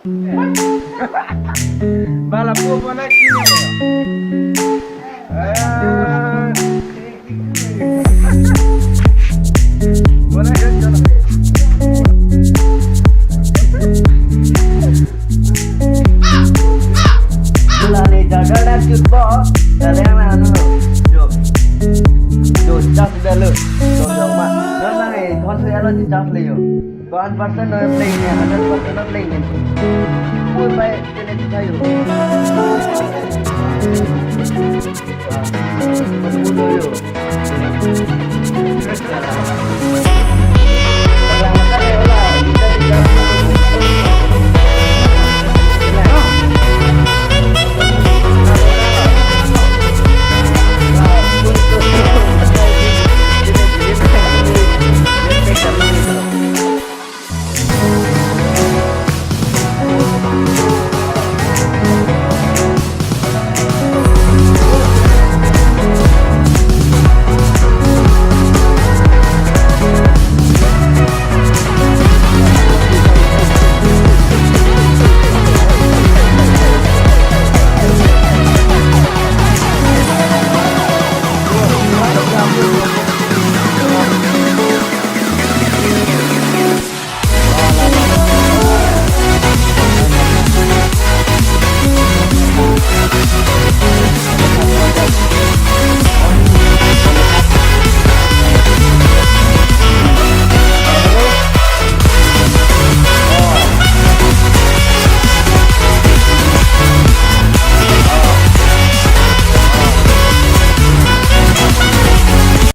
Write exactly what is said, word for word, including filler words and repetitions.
Bala po mana kini. Ah. Mana ya, jalan. Jula ne jaga na chutpo, dale na anu. Jo. Jo, chas dalo. Jo, jo, ma. Na, na, eh, thon se alo chas le jo. One percent no playing hai, hundred percent no playing hai. Full by tene tu thayo.